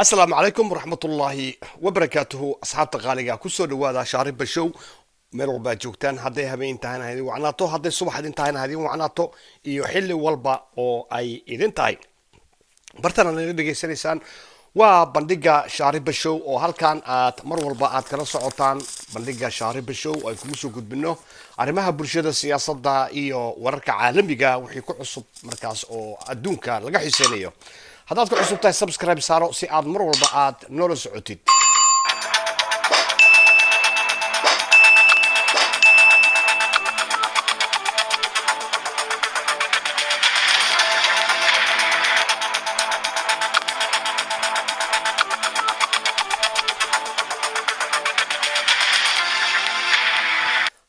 Asalaamu calaykum waraxmatullaahi wabarakaatuhu, asxaabta qaaliga, kusoo dhawaada Shaariba Show. Meel walbaad joogtaan, hadday habeen tahayna ha idin wacnaato, hadday subax idin tahayna ha idin wacnaato, iyo xilli walba oo ay idin tahay. Bartana naga dhegaysanaysaan waa bandhiga Shaariba Show, oo halkan aad mar walba aad kala socotaan bandhiga Shaariba Show oo ay kugu soo gudbino arrimaha bulshada, siyaasadda iyo wararka caalamiga, wixii ku cusub markaas oo adduunka laga xiseynayo. Haddaad ku cusub tahay, subscribe saaro si aad mar walba aad noola socotid.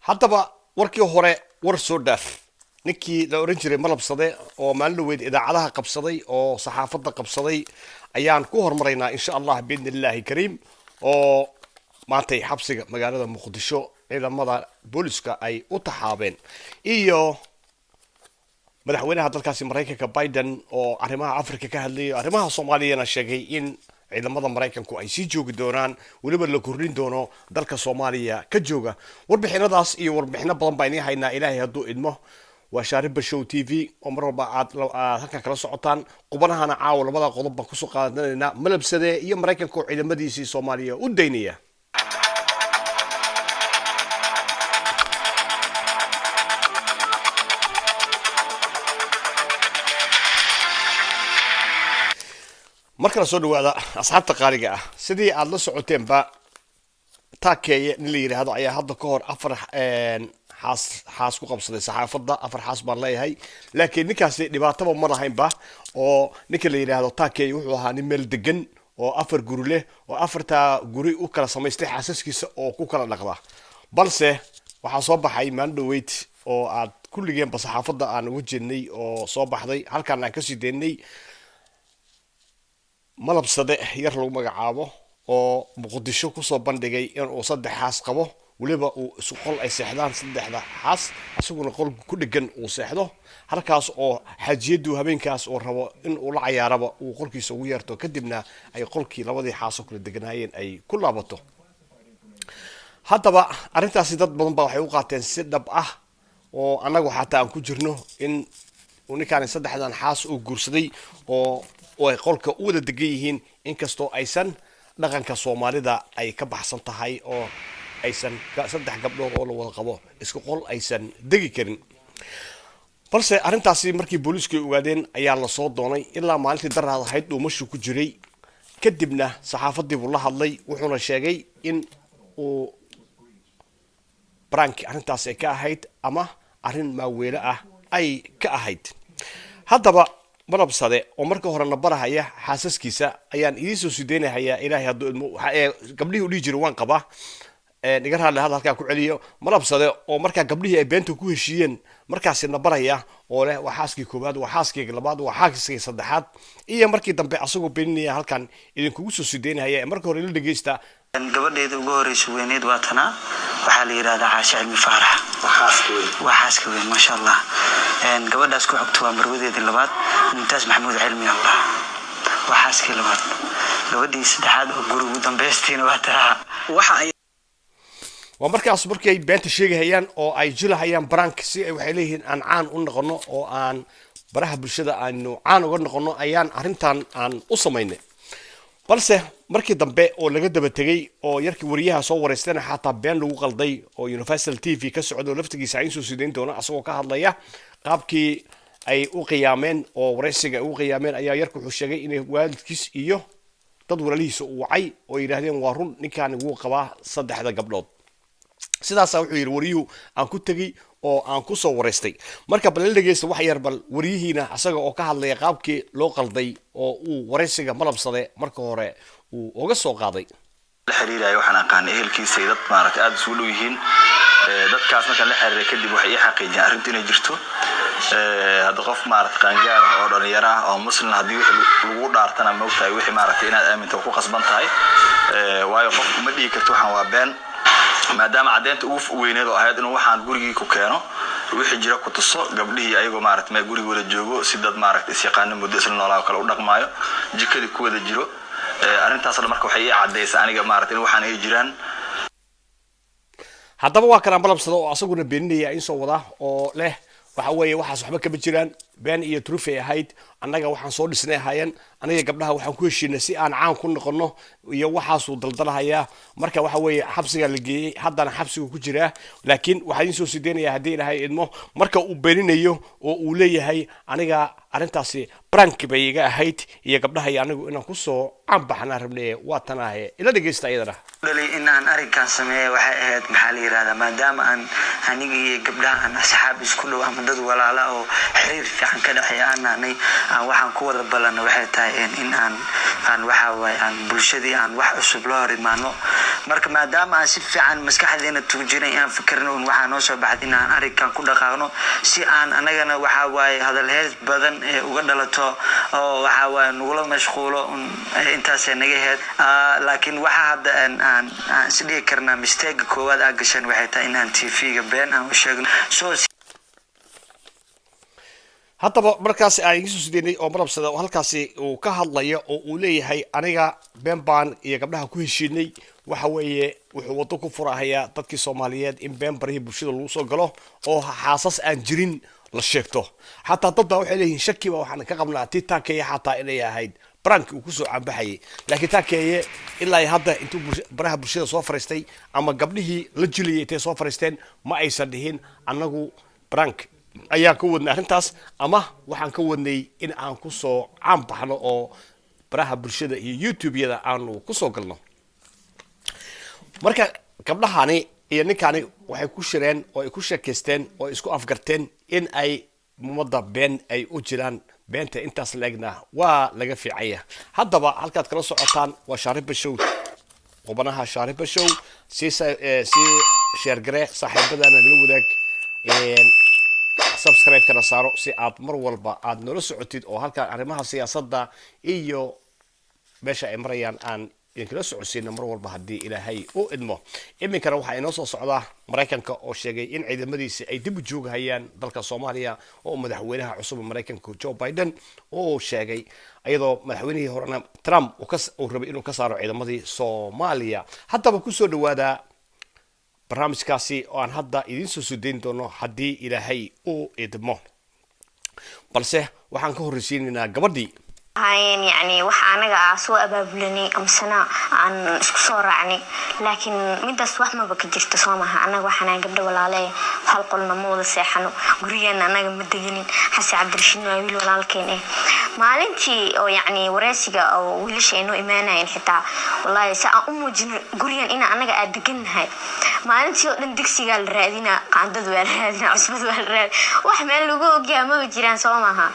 Haddaba warkii hore war soo dhaaf, ninkii la oran jiray Malabsade oo maalin dhaweyd idaacadaha qabsaday oo saxaafadda qabsaday ayaan ku hormaraynaa, insha Allah biidni illaahi kariim, oo maantay xabsiga magaalada Muqdisho ciidamada booliska ay u taxaabeen, iyo madaxweynaha dalkaasi Maraykanka Biden oo arrimaha Africa ka hadlayay, arrimaha Soomaaliyana sheegay in ciidamada Maraykanku ay sii joogi doonaan, weliba la kordhin doono dalka Soomaaliya ka jooga. Warbixinadaas iyo warbixino badan baa idiin haynaa, Ilaahay hadduu idmo. Waa Shaariba Show TV oo mar walba aad halkan kala socotaan. Qubanahana caawa labada qodob baan kusoo qaadanaynaa: Malabsade iyo Maraykanka oo ciidamadiisii Soomaaliya u daynaya. Mar kale soo dhawaada, asxaabta qaaliga ah. Sidii aada la socoteenba, Taakeeye nin la yidhaahdo ayaa hadda ka hor afar xaas ku qabsaday saxaafadda. Afar xaas baan leeyahay, laakiin ninkaasi dhibaataba ma lahaynba, oo ninka la yidhaahdo Taakeeye wuxuu ahaa nin meel degan oo afar guri leh, oo afartaa guri u kala samaystay xaasaskiisa oo ku kala dhaqda. Balse waxaa soo baxay maalin dhaweyd oo aad kulligeenba saxaafadda aan uga jeednay oo soo baxday, halkaan aan kasii daynay, Malabsade yar lagu magacaabo oo Muqdisho kusoo bandhigay inuu saddex xaas qabo, weliba uu isu qol ay seexdaan saddexda xaas, isaguna qol ku dhegan uu seexdo, halkaas oo xaajiyadu habeenkaas uu rabo in uu la cayaaraba uu qolkiisa ugu yeerto, kadibna ay qolkii labadii xaas oo kala deganaayeen ay ku laabato. Haddaba arrintaasi dad badan baa waxay u qaateen si dhab ah, oo annagu xataa aan ku jirno, in ninkaani saddexdan xaas uu guursaday oo ay qolka u wada degan yihiin, inkastoo aysan dhaqanka Soomaalida ay ka baxsan tahay oo aysan saddex gabdhood oo la wada qabo isku qol aysan degi karin. Balse arrintaasi markii booliisku ay ogaadeen ayaa lasoo doonay. Ilaa maalintii daraad ahayd dhuumashu ku jiray, kadibna saxaafadii buu la hadlay, wuxuuna sheegay in uu prank arrintaas ay ka ahayd ama arrin maaweelo ah ay ka ahayd. Haddaba Malabsade oo marka horena barahaya xaasaskiisa ayaan idiin soo sideynahayaa, Ilaahay hadduu idmo. Gabdhihii u dhihi jiray waan qabaa, iga raalli hadal halkaa ku celiyo. Malabsade oo markaa gabdhihii ay beenta ku heshiiyeen markaasi na baraya oo leh waa xaaskii koowaad, waa xaaskii labaad, waa xaaskii saddexaad, iyo markii dambe asagoo beeninaya halkan idinkugu soo sideynahaya. Ee marka hore ila dhegeysta. Gabadheeda ugu horeysa weyneed waa tanaa, waxaa la yidhahdaa Caashe Cilmi Faarax, waa xaaska weyn, maasha Allah. Gabadhaas ku xigto waa marwadeedii labaad, Mumtaas Maxamuud Cilmi Allah, waa xaaskii labaad. Gabadhii saddexaad oo guri ugu dambeystiina waa tanaa. Waxa ay Waa markaas markay beenta sheegahayaan oo ay jilahayaan prank, si ay waxay leeyihiin aan caan u noqono oo aan baraha bulshada aanu caan uga noqono ayaan arrintan aan u samaynay. Balse markii dambe oo laga daba tegey oo yarkii wariyaha soo wareystayna xataa been lagu qalday oo Universal TV ka socda oo laftigiisa ay soo sideyn doono, asagoo ka hadlaya qaabkii Ay u qiyaameen oo waraysiga ay u qiyaameen ayaa yarku wuxuu sheegay inay waalidkiis iyo dad walaalihiisa uu wacay oo yidhaahdeen, "Waa run, ninkaani wuu qabaa saddexda gabdhood." Sidaasaa wuxuu yidhi wariyuhu aan ku tegey oo aan ku soo waraystay. Marka bal la dhegeysta wax yar, bal wariyihiina asaga oo ka hadlaya qaabkii loo qalday oo uu waraysiga Malabsade marka hore uu uga soo qaaday. La xiriiraya waxaan aqaanay ehelkiisa iyo dad maaragtay aada isugu dhow yihiin. Dadkaas markaan la xiriiray kadib, waxay ii xaqiijiyeen arrintu inay jirto. Hadda qof maaragtay qaangaar ah oo dhalinyaro ah oo Muslim, haddii wixii lagu dhaartana, maogtahay, wixii maaragtay inaad aaminta ku qasban tahay. Waayo qof uma dhigi karto waxaan waa been, maadaama caddeynta ugu weyneed oo ahayd inuu waxaan gurigii ku keeno, wixii jira ku tuso, gabdhihii ayagoo maaragtay meel guriga wada joogo, si dad maaragtay isyaqaano muddo isla noolaa oo kale u dhaqmaayo, jikadii ku wada jiro. Arrintaas dhan marka waxay ii caddaysay aniga maaragtay in waxaan ay jiraan. Haddaba waa kanaan Malabsada oo asaguna beeninaya in soo wada oo leh waxa weeye waxaas waxba kama jiraan, been iyo trufay ahayd, annaga waxaan soo dhisnay ahaayeen, aniga gabdhaha waxaan ku heshiinay si aan caan ku noqono iyo waxaasuu daldalahayaa. Marka waxa weeye xabsigaa la geeyey, haddana xabsigu ku jiraa. Laakiin waxaa idiin soo sideynaya, haddii Ilaahay idmo, marka uu beeninayo oo uu leeyahay aniga arrintaasi prank bay iga ahayd iyo gabdhaha iyo anigu inaan kusoo caan baxnaa rabnay. Waa tan ahe, ila dhegeysta iyadana. Dhalay in aan arrinkan sameeya waxay ahayd, maxaa la yirahdaa, maadaama aan aniga iyo gabdhaha aan asxaab isku dhow ama dad walaala oo xiriir fiican ka dhexeeya aan nahnay, aan waxaan ku wada ballanno waxay tahay in aan waxa waaye aan bulshadii aan wax cusub la hor imaano. Marka maadaama aan si fiican maskaxdeena tuujinay, aan fikirno un, waxaa noo soo baxday in aan arrinkan ku dhaqaaqno si aan anagana waxa waaye hadalheed badan ee uga dhalato oo waxa waaye nagula mashquulo un. Intaasay naga ahayd. Laakiin waxa hadda aan isdhihi karnaa mistake koowaad aa gasheen waxay tahay in aan TV-ga been aan u sheegno so. Haddaba markaas aan idiin soo sideynay oo Malabsada oo halkaasi uu ka hadlayo oo uu leeyahay aniga been baan iyo gabdhaha ku heshiinay, waxa weeye wuxuu waddo ku furahayaa dadkii Soomaaliyeed in been barihii bulshada lagu soo galo oo xaasas aan jirin la sheegto. Xataa dad baa waxay leeyihiin shaki baa waxaan ka qabnaa tii Taakeeye xataa inay ahayd prank uu kusoo caanbaxayay. Laakiin Taakeeye ilaa iyo hadda intuu baraha bulshada soo fariistay ama gabdhihii la jilayay intay soo fariisteen ma aysan dhihin annagu prank ayaan ka wadnay arrintaas ama waxaan ka wadnay in aan kusoo caan baxno oo baraha bulshada iyo YouTube-yada aanu kusoo galno. Marka gabdhahani iyo ninkani waxay ku shireen oo ay ku sheekaysteen oo ay isku afgarteen in ay ummadda been ay u jiraan. Beenta intaas la-egna waa laga fiicanya. Haddaba halkaad kala socotaan waa Shaariba Show, qubanaha Shaariba Show. Sii share garee, saaxiibadana la wadaag, subscribe-kana saaro si aad mar walba aad noola socotid oo halkaan arrimaha siyaasadda iyo meesha ay marayaan aan idinkala socodsiino mar walba, haddii Ilaahay u idmo. Iminkana waxaa inoo soo socda Maraykanka oo sheegay in ciidamadiisi ay dib u joogahayaan dalka Soomaaliya, oo madaxweynaha cusub ee Maraykanka Joe Biden uu sheegay, iyadoo madaxweynihii horena Trump uu rabay inuu ka saaro ciidamadii Soomaaliya. Haddaba kusoo dhawaada barnaamijkaasi oo aan hadda idiin soo sudayn doono, haddii Ilaahay u idmo. Balse waxaan ka horreysiinaynaa gabadhii. Ahaayeen yacni waxa anaga ah soo abaabulanay amasena aan isku soo raacnay, laakiin midaas wax maba ka jirto. Soo maha annaga waxaan ahay gabdho walaale, hal qolna ma wada seexano, gurigeena annaga ma deganin. Xase Cabdirashiid waa wiil walaalkeen eh. Maalintii oo yacni wareysiga oo wiilasha ay noo imaanayeen xitaa, wallahi si aan u muujino gurigan ina annaga aad degannahay, maalintii oo dhan digsigaa la raadinaa, qaandada waa la raadinaa, cusbada waa la raadina, wax meel lagu ogyaha maba jiraan. Soo maaha?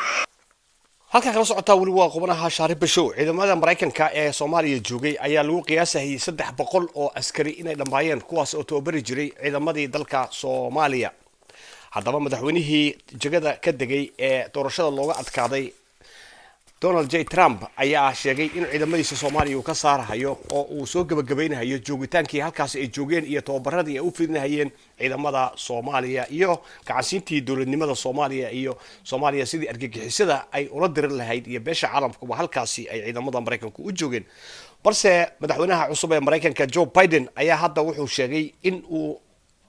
Halkaa kala socotaa weli waa qubanaha Shaariba Show. Ciidamada Maraykanka ee Soomaaliya joogay ayaa lagu qiyaasahayay 300 oo askari inay dhammaayeen, kuwaas oo tababari jiray ciidamadii dalka Soomaaliya. Haddaba madaxweynihii jegada ka degay ee doorashada looga adkaaday, Donald J Trump, ayaa sheegay in ciidamadiisa Soomaaliya uu ka saarahayo oo uu soo gebagabaynahayo joogitaankii halkaasi ay joogeen iyo tababaradii ay u fidinahayeen ciidamada Soomaaliya iyo gacansiintii dowladnimada Soomaaliya iyo Soomaaliya sidii argagixisada ay ula dirin lahayd iyo beesha caalamkuba halkaasi ay ciidamada Maraykanku u joogeen. Balse madaxweynaha cusub ee Maraykanka Joe Biden ayaa hadda wuxuu sheegay in uu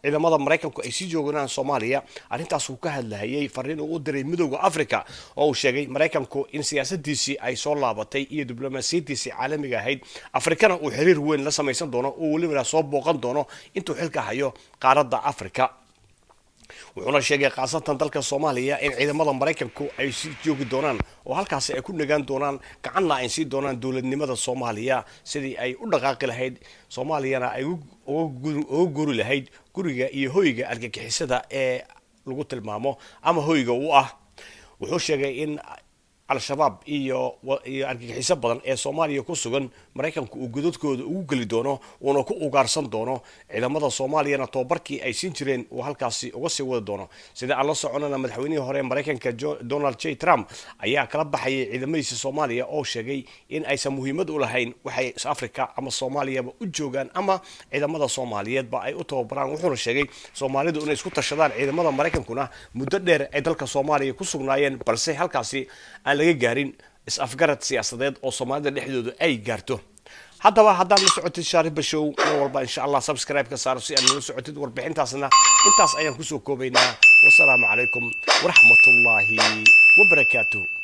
ciidamada Maraykanku ay sii jooganaan Soomaaliya. Arrintaas uu ka hadlahayay fariin uu u diray Midowda Africa oo uu sheegay Maraykanku in siyaasadiisii ay soo laabatay iyo diblomaasiyadiisii caalamiga ahayd, Afrikana uu xiriir weyn la samaysan doono oo welibana soo booqan doono intuu xilka hayo qaaradda Africa. Wuxuuna sheegay khaasatan dalka Soomaaliya in ciidamada Maraykanku ay sii joogi doonaan oo halkaasi ay ku nagaan doonaan, gacanna ay sii doonaan dowladnimada Soomaaliya sidii ay u dhaqaaqi lahayd, Soomaaliyana ay uga guri lahayd guriga iyo hoyga argagixisada ee lagu tilmaamo ama hoyga u ah. Wuxuu sheegay in Al-Shabaab iyo argagixiso badan ee Soomaaliya ku sugan Maraykanku uu godadkooda ugu geli doono, uuna ku ugaarsan doono, ciidamada Soomaaliyana tababarkii ay siin jireen uu halkaasi uga sii wadi doono. Sida aan la soconana, madaxweynihii hore Maraykanka Donald J Trump ayaa kala baxayay ciidamadiisa Soomaaliya oo sheegay in aysan muhiimad u lahayn waxay Africa ama Soomaaliyaba u joogaan ama ciidamada Soomaaliyeedba ay u tababaraan. Wuxuuna sheegay Soomaalidu inay isku tashadaan, ciidamada Maraykankuna muddo dheer ay dalka Soomaaliya ku sugnaayeen, balse halkaasi aan laga gaarin is-afgarad siyaasadeed oo Soomaalida dhexdooda ay gaarto. Haddaba haddaad la socotid Shaariba Show mar walba, insha Allah subscribe ka saaro si aad nala socotid. Warbixintaasna intaas ayaan kusoo koobaynaa. Wasalaamu calaykum waraxmatullaahi wabarakaatuh.